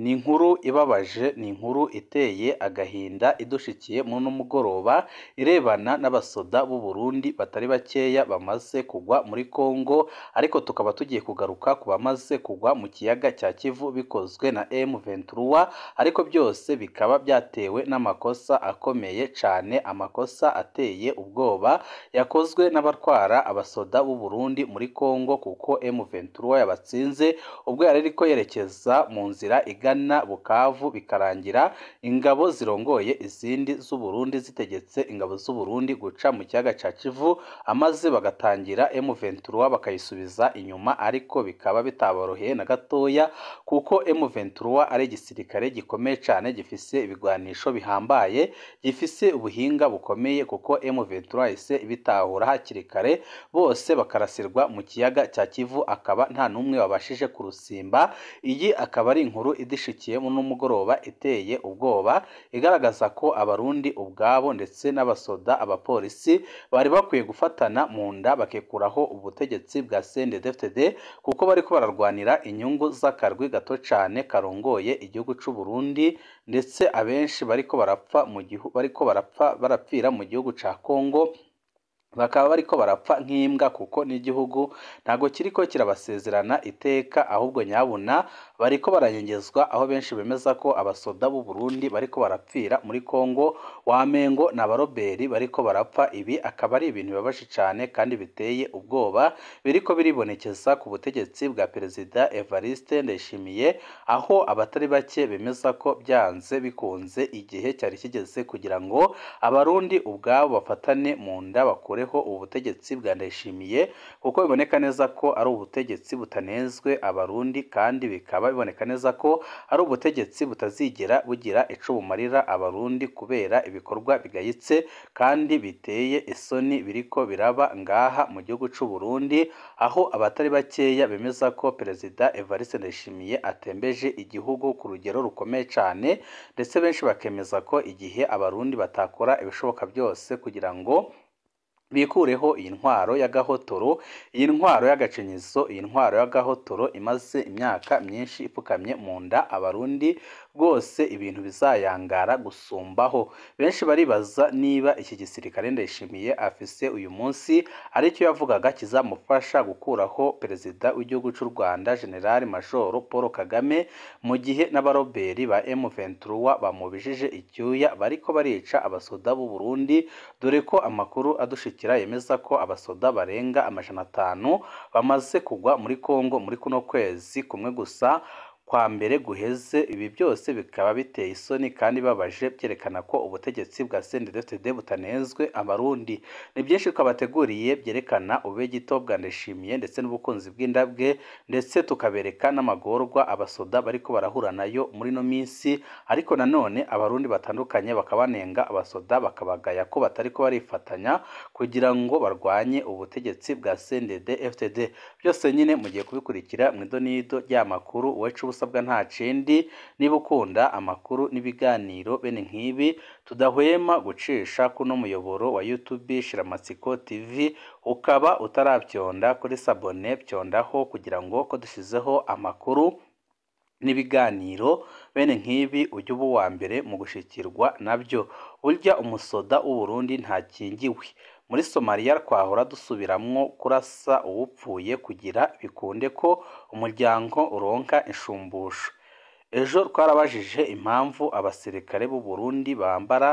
Ni inkuru ibabaje, ni inkuru iteye agahinda idushikiye muri uno mugoroba irebana n'abasoda b'u Burundi batari bakeya bamaze kugwa muri Kongo, ariko tukaba tugiye kugaruka ku bamaze kugwa mu kiyaga cya Kivu bikozwe na M23, ariko byose bikaba byatewe n'amakosa akomeye cane, amakosa ateye ubwoba yakozwe n'abatwara abasoda b'u Burundi muri Kongo, kuko M23 yabatsinze ubwo yari iriko yerekeza mu nzira igana Bukavu, bikarangira ingabo zirongoye izindi z'u Burundi zitegetse ingabo z'u Burundi guca mu kiyaga ca Kivu, amaze bagatangira M23 bakayisubiza inyuma, ariko bikaba bitaboroheye na gatoya kuko M23 ari igisirikare gikomeye cane, gifise ibigwanisho bihambaye, gifise ubuhinga bukomeye, kuko M23 yahise ibitahura hakiri kare, bose bakarasirwa mu kiyaga cya Kivu, akaba nta n'umwe wabashije kurusimba. Iyi akaba ari inkuru idishikiye muri mugoroba iteye ubwoba, igaragaza ko abarundi ubwabo ndetse n'abasoda, abapolisi bari bakwiye gufatana mu nda bakekuraho ubutegetsi bwa CNDD-FDD, kuko bariko bararwanira inyungu z'akarwi gato cane karongoye igihugu c'u Burundi, ndetse abenshi bariko barapfa mu gihugu, bariko barapfa barapfira mu gihugu ca Kongo, bakaba bariko barapfa nk'imbwa, kuko n'igihugu ntago kiriko kirabasezerana iteka, ahubwo nyabuna bariko baranyengezwa, aho benshi bemeza ko abasoda b'u Burundi bariko barapfira muri Kongo, wamengo n'abaroberi bariko barapfa. Ibi akaba ari ibintu bibabaje cane kandi biteye ubwoba, biriko biribonekeza ku butegetsi bwa Perezida Evariste Ndayishimiye, aho abatari bake bemeza ko byanze bikunze igihe cyari kigeze kugira ngo abarundi ubwabo bafatane mu nda bakure ubutegetsi bwa Ndayishimiye, kuko biboneka neza ko ari ubutegetsi butanezwe abarundi, kandi bikaba biboneka neza ko ari ubutegetsi butazigera bugira ico bumarira abarundi kubera ibikorwa bigayitse kandi biteye isoni biriko biraba ngaha mu gihugu c'u Burundi, aho abatari bakeya bemeza ko Perezida Evariste Ndayishimiye atembeje igihugu ku rugero rukomeye cane, ndetse benshi bakemeza ko igihe abarundi batakora ibishoboka byose kugira ngo bikureho iyi ntwaro y'agahotoro, iyi ntwaro y'agacinyizo, iyi ntwaro y'agahotoro imaze imyaka myinshi ipfukamye mu nda abarundi, rwose ibintu bizayangara gusumbaho. Benshi baribaza niba iki gisirikare Ndayishimiye afise uyu munsi aricyo yavugaga kizamufasha gukuraho perezida w'igihugu cy'u Rwanda General Major Paul Kagame, mu gihe n'abaroberi ba M23 bamubijije icyuya bariko barica abasoda b'u Burundi, dore ko amakuru adushikira yemeza ko abasoda barenga 500 bamaze kugwa muri Kongo muri kuno kwezi kumwe gusa kwa mbere guheze. Ibi byose bikaba biteye isoni kandi babaje, byerekana ko ubutegetsi bwa CNDD-FDD butanezwe abarundi. Ni byinshi twabateguriye byerekana ubegito bwa Ndayishimiye ndetse n'ubukunzi bw'indabwe, ndetse tukabereka n'amagorwa abasoda bariko barahura nayo muri no minsi, ariko nanone abarundi batandukanye bakabanenga abasoda, bakabagaya ko batariko barifatanya kugira ngo barwanye ubutegetsi bwa CNDD-FDD. Byose nyine mugiye kubikurikira mu idonido ry'amakuru uwacu usabwa nta kindi. Niba ukunda amakuru n'ibiganiro bene nk'ibi tudahwema gucisha kuno muyoboro wa YouTube Shiramatsiko TV, ukaba utarabyonda kuri sabone, byondaho kugira ngo ko dushizeho amakuru n'ibiganiro bene nk'ibi ujye uba uwa mbere mu gushikirwa nabyo. Burya umusoda w'u Burundi ntakingiwe. Muri Somalia twahora dusubiramwo kurasa uwupfuye kugira bikunde ko umuryango uronka inshumbusho. Ejo twarabajije impamvu abasirikare b'u Burundi bambara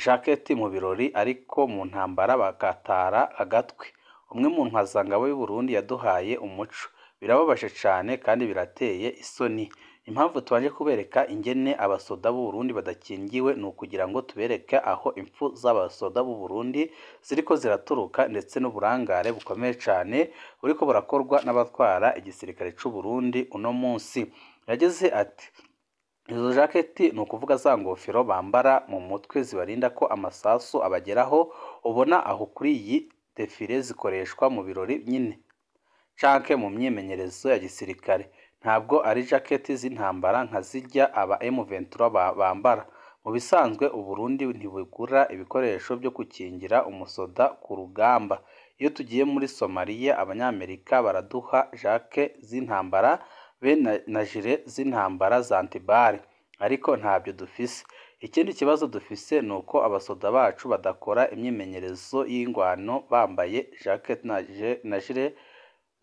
jaketi mu birori ariko mu ntambara bagatara agatwe. Umwe mu ntwazangabo y'u Burundi yaduhaye umuco. Birababaje cane kandi birateye isoni. Impamvu tubanje kubereka ingene abasoda b'u Burundi badakingiwe ni ukugira ngo tubereke aho impfu z'abasoda b'u Burundi ziriko ziraturuka, ndetse n'uburangare bukomeye cane buriko burakorwa n'abatwara igisirikare c'u Burundi uno munsi. Yagize ati: izo jaketi ni ukuvuga za ngofero bambara mu mutwe zibarinda ko amasasu abageraho, ubona aho kuri iyi defile zikoreshwa mu birori nyine canke mu myimenyerezo ya gisirikare, ntabwo ari jaketi z'intambara nka zijya aba M23 bambara. Mu bisanzwe u Burundi ntibugura ibikoresho byo gukingira umusoda ku rugamba. Iyo tugiye muri Somalia abanyamerika baraduha jake z'intambara. be na jire z'intambara za antibare, ariko ntabyo dufise. Ikindi kibazo dufise nuko abasoda bacu badakora imyimenyerezo y'ingwano bambaye jacket na jire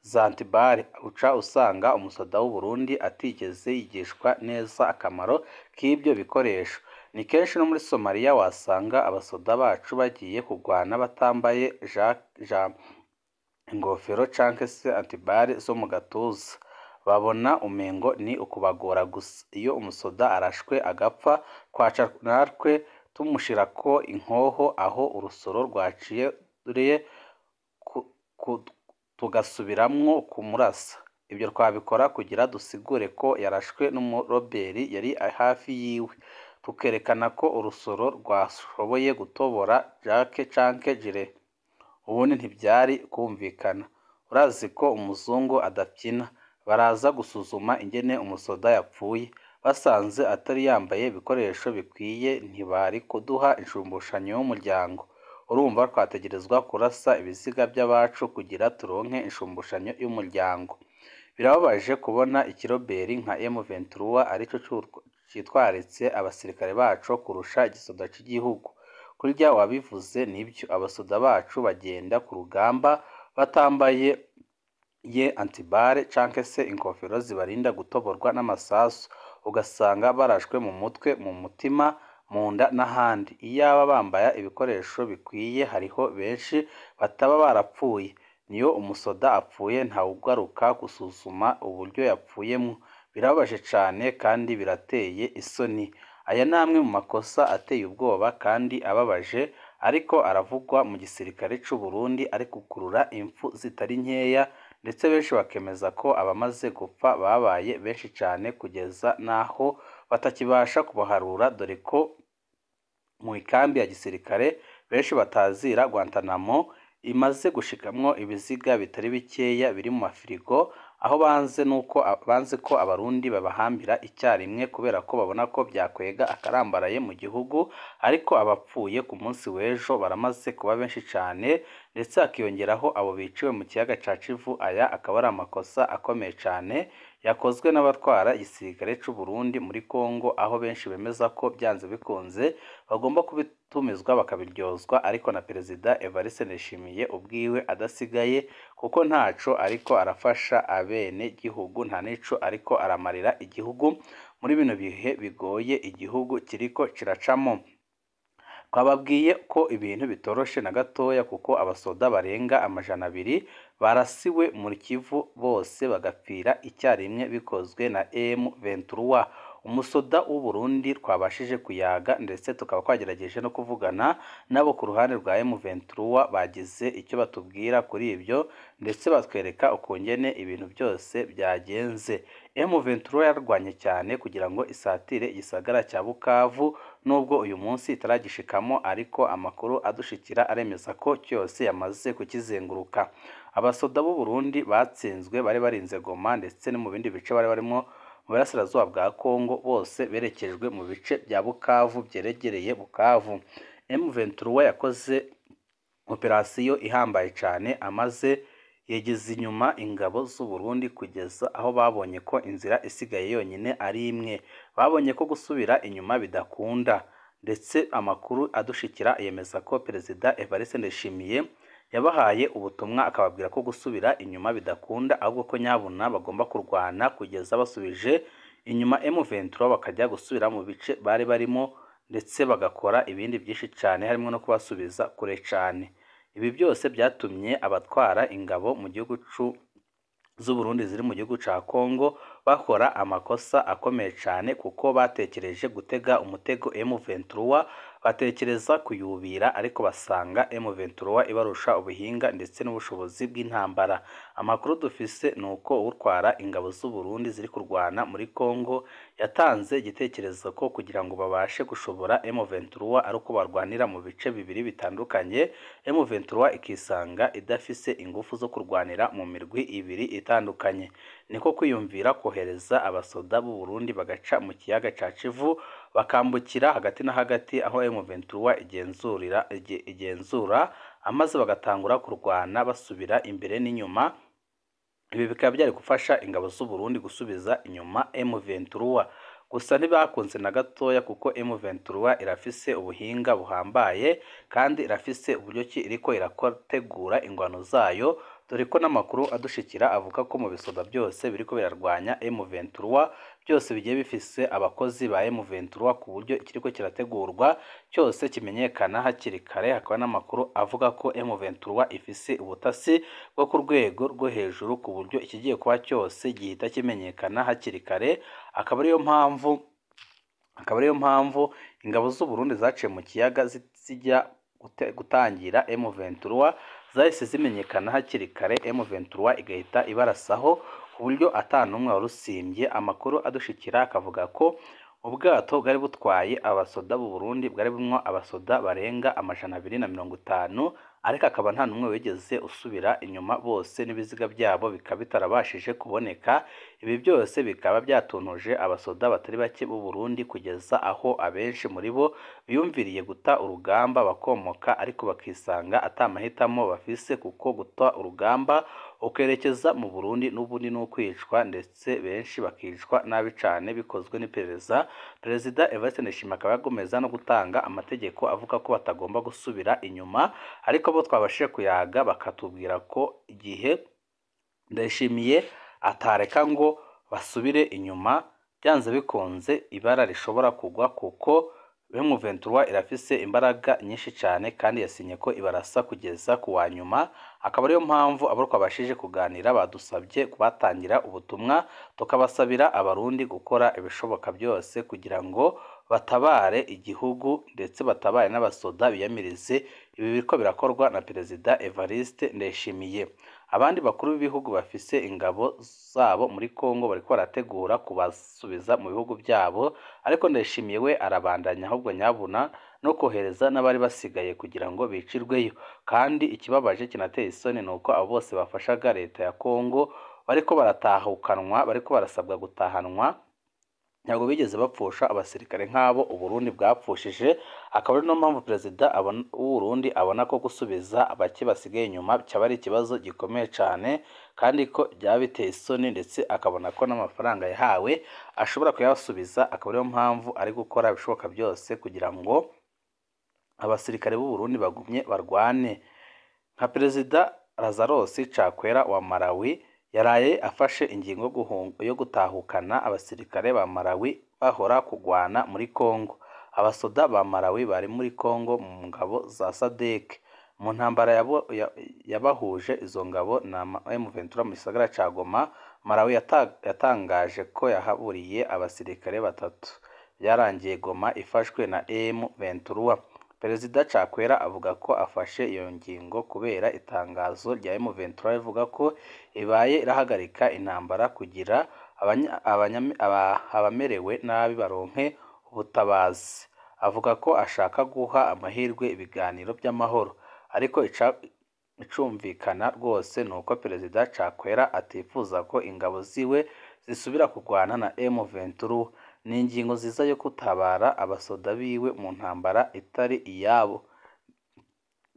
za antibare, uca usanga umusoda w'u Burundi atigeze yigishwa neza akamaro k'ibyo bikoresho. Ni kenshi no muri Somalia wasanga abasoda bacu bagiye kugwana batambaye ingofero canke se antibare zo mu gatuza, babona umengo ni ukubagora gusa. Iyo umusoda arashwe agapfa twaca natwe tumushirako inkoho aho urusoro rwaciye tugasubiramwo kumurasa. Ibyo twabikora kugira dusigure ko yarashwe n'umuroberi yari hafi yiwe, tukerekana ko urusoro rwashoboye gutobora jake canke jire. Ubundi ntivyari kumvikana. Urazi ko umuzungu adafyina, baraza gusuzuma ingene umusoda yapfuye, basanze atari yambaye ibikoresho bikwiye ntibari kuduha inshumbushanyo y'umuryango. Urumva twategerezwa kurasa ibiziga by'abacu kugira turonke inshumbushanyo y'umuryango. Birababaje kubona ikiroberi nka M23 arico citwaritse abasirikare bacu kurusha igisoda c'igihugu. Kurya wabivuze nibyo, abasoda bacu bagenda ku rugamba batambaye ye antibare canke se inkofero zibarinda gutoborwa n'amasasu, ugasanga barashwe mu mutwe, mu mutima, mu nda n'ahandi. Iyaba bambaye ibikoresho bikwiye hariho benshi bataba barapfuye. Niyo umusoda apfuye ntawugaruka gusuzuma uburyo yapfuyemwo. Birababaje cane kandi birateye isoni. Aya ni amwe mu makosa ateye ubwoba kandi ababaje ariko aravugwa mu gisirikare c'u Burundi, ari gukurura impfu zitari nkeya, ndetse benshi bakemeza ko abamaze gupfa babaye benshi cane kugeza n'aho batakibasha kubaharura, dore ko mu ikambi ya gisirikare benshi batazira Guantanamo imaze gushikamwo ibiziga bitari bikeya biri mu mafirigo, aho banze nuko banze ko abarundi babahambira icyarimwe kubera ko babona ko byakwega akarambaraye mu gihugu, ariko abapfuye ku munsi w'ejo baramaze kuba benshi cane, ndetse hakiyongeraho abo biciwe mu kiyaga ca Kivu. Aya akaba ari amakosa akomeye cane yakozwe n'abatwara igisirikare c'u Burundi muri Kongo, aho benshi bemeza ko byanze bikunze bagomba kubitumizwa bakabiryozwa, ariko na Perezida Evariste Ndayishimiye ubwiwe adasigaye, kuko ntaco ariko arafasha abene gihugu, nta nico ariko aramarira igihugu muri bino bihe bigoye igihugu kiriko kiracamo. Twababwiye ko ibintu bitoroshe na gatoya, kuko abasoda barenga 200 barasiwe muri Kivu bose bagapfira icyarimwe bikozwe na M23. Umusoda w'u Burundi twabashije kuyaga ndetse tukaba twagerageje no kuvugana nabo ku ruhande rwa M23, bagize icyo batubwira kuri ibyo ndetse batwereka ukungene ibintu byose byagenze. M23 yarwanye cyane kugira ngo isatire igisagara cya Bukavu, nubwo uyu munsi itaragishikamo, ariko amakuru adushikira aremeza ko cyose yamaze kukizenguruka. Abasoda b'u Burundi batsinzwe bari barinze Goma ndetse no mu bindi bice bari barimo mu burasirazuba bwa Kongo, bose berekejwe mu bice bya Bukavu byeregereye Bukavu. M23 yakoze operasiyo ihambaye cyane, amaze yegeza inyuma ingabo z'u Burundi kugeza aho babonye ko inzira isigaye yonyine ari imwe. Babonye ko gusubira inyuma bidakunda, ndetse amakuru adushikira yemeza ko Perezida Evariste Ndayishimiye yabahaye ubutumwa akababwira ko gusubira inyuma bidakunda, ahubwo ko nyabuna bagomba kurwana kugeza basubije inyuma M23 bakajya gusubira mu bice bari barimo, ndetse bagakora ibindi byinshi cyane harimo no kubasubiza kure cyane. Ibi byose byatumye abatwara ingabo mu gihugu z'u Burundi ziri mu gihugu ca Kongo bakora amakosa akomeye cyane, kuko batekereje gutega umutego M23, batekereza kuyubira, ariko basanga M23 ibarusha ubuhinga ndetse n'ubushobozi bw'intambara. Amakuru dufise ni uko utwara ingabo z'u Burundi ziri kurwana muri Kongo yatanze igitekerezo ko kugira ngo babashe gushobora M23 ari uko barwanira mu bice bibiri bitandukanye, M23 ikisanga idafise ingufu zo kurwanira mu mirwi ibiri itandukanye. Niko kwiyumvira kohereza abasoda b'u Burundi bagaca mu kiyaga ca Kivu bakambukira hagati na hagati aho M23 igenzura, amaze bagatangura kurwana basubira imbere n'inyuma, Ibi bikaba byari gufasha ingabo z'u Burundi gusubiza inyuma M23. Gusa ntibakunze na gatoya kuko M23 irafise ubuhinga buhambaye kandi irafise uburyo ki iriko irategura ingwano zayo, dore ko n'amakuru adushikira avuga ko mu bisoda byose biriko birarwanya M23 byose bigiye bifise abakozi ba M23 ku buryo ikiriko kirategurwa cyose kimenyekana hakiri kare. Hakaba n'amakuru avuga ko M23 ifise ubutasi bwo ku rwego rwo hejuru ku buryo ikigiye kuba cyose gihita kimenyekana hakiri kare. Akaba ariyo mpamvu ingabo z'u Burundi zaciye mu kiyaga zijya gutangira M23 zahise zimenyekana hakiri kare, M23 igahita ibarasaho ku buryo atanumwe warusimbye. Amakuru adushikira akavuga ko ubwato bwari butwaye abasoda b'u Burundi bwari bumwo abasoda barenga 250, ariko akaba nta n'umwe wigeze usubira inyuma, bose n'ibiziga byabo bikaba bitarabashije kuboneka. Ibi byose bikaba byatuntuje abasoda batari bake b'u Burundi kugeza aho abenshi muri bo biyumviriye guta urugamba bakomoka, ariko bakisanga atamahitamo bafise kuko guta urugamba ukerekeza mu Burundi n'ubundi n'ukwicwa, ndetse benshi bakicwa nabi cane bikozwe n'iperereza. Perezida Evariste Ndayishimiye akaba yagomeza no gutanga amategeko avuga ko batagomba gusubira inyuma, ariko bo twabashije kuyaga bakatubwira ko igihe Ndayishimiye atareka ngo basubire inyuma byanze bikunze ibara rishobora kugwa, kuko M23 irafise imbaraga nyinshi cyane kandi yasinye ko ibarasa kugeza ku wa nyuma. Akaba ariyo mpamvu abo twabashije kuganira badusabye kubatangira ubutumwa, tukabasabira abarundi gukora ibishoboka byose kugira ngo batabare igihugu ndetse batabare n'abasoda biyamirize ibi biriko birakorwa na Perezida Evariste Ndayishimiye. Abandi bakuru b'ibihugu bafise ingabo zabo muri Kongo bariko barategura kubasubiza mu bihugu byabo, ariko Ndayishimiye we arabandanya ahubwo nyabuna no kohereza n'abari basigaye kugira ngo bicirweyo. Kandi ikibabaje kinateye isoni ni uko abo bose bafashaga leta ya Kongo bariko baratahukanwa, bariko barasabwa gutahanwa, ntabwo bigeze bapfusha abasirikare nk'abo Uburundi bwapfushije. Akaba ari no mpamvu Perezida w'Uburundi abona ko gusubiza abake basigaye inyuma cyaba ari ikibazo gikomeye cyane kandi ko byaba biteye isoni, ndetse akabona ko n'amafaranga yahawe ashobora kuyasubiza. Akaba ariyo mpamvu ari gukora ibishoboka byose kugira ngo abasirikare b'u Burundi bagumye barwane. Nka Perezida Lazarus Chakwera wa Malawi yaraye afashe ingingo yo gutahukana abasirikare ba Malawi bahora kugwana muri Kongo. Abasoda ba Malawi bari muri Kongo mu ngabo za SADC mu ntambara yabahuje izo ngabo na M23 mu gisagara ca Goma. Malawi yatangaje ko yahaburiye abasirikare 3. Byarangiye Goma ifashwe na M23. Perezida Chakwera avuga ko afashe iyo ngingo kubera itangazo rya M23 rivuga ko ibaye irahagarika intambara kugira abamerewe nabi baronke ubutabazi. Avuga ko ashaka guha amahirwe ibiganiro by'amahoro, ariko icumvikana rwose ni uko Perezida Chakwera atifuza ko ingabo ziwe zisubira kurwana na M23. Ni ingingo nziza yo gutabara abasoda biwe mu ntambara itari iyabo.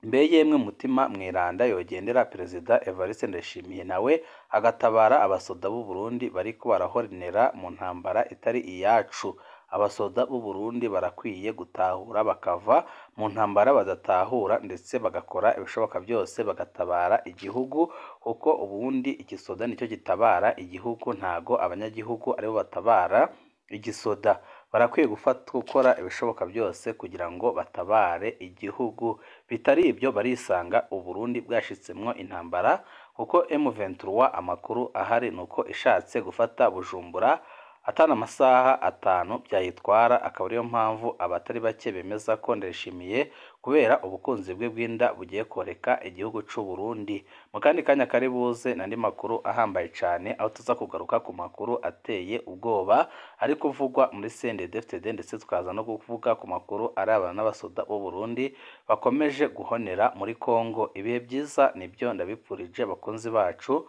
Mbe yemwe mutima mweranda yogendera Perezida Evariste Ndayishimiye nawe agatabara abasoda b'u Burundi bariko barahonera mu ntambara itari iyacu. Abasoda b'u Burundi barakwiye gutahura bakava mu ntambara badatahura, ndetse bagakora ibishoboka byose bagatabara igihugu, kuko ubundi igisoda nicyo gitabara igihugu, ntago abanyagihugu aribo batabara igisoda. Barakwiye gukora ibishoboka byose kugira ngo batabare igihugu, bitari ibyo barisanga u Burundi bwashitsemwo intambara, kuko M23 amakuru ahari nuko ishatse gufata Bujumbura atana amasaha 5 byayitwara. Akaba ariyo mpamvu abatari bake bemeza ko Ndayishimiye kubera ubukunzi bwe bw'inda bugiye koreka igihugu c'u Burundi. Mu kandi kanya kari buze n'andi makuru ahambaye cane, aho tuza kugaruka ku makuru ateye ubwoba ari kuvugwa muri CNDD-FDD, ndetse tukaza no kuvuga ku makuru arabana n'abasoda b'u Burundi bakomeje guhonera muri Kongo. Ibihe byiza nibyo ndabipfurije bakunzi bacu,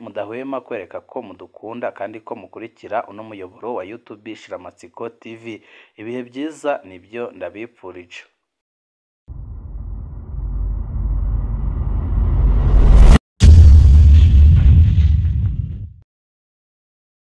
mudahwema kwereka ko mudukunda kandi ko mukurikira uno muyoboro wa YouTube Shiramatsiko TV. Ibihe byiza nibyo ndabipfurije.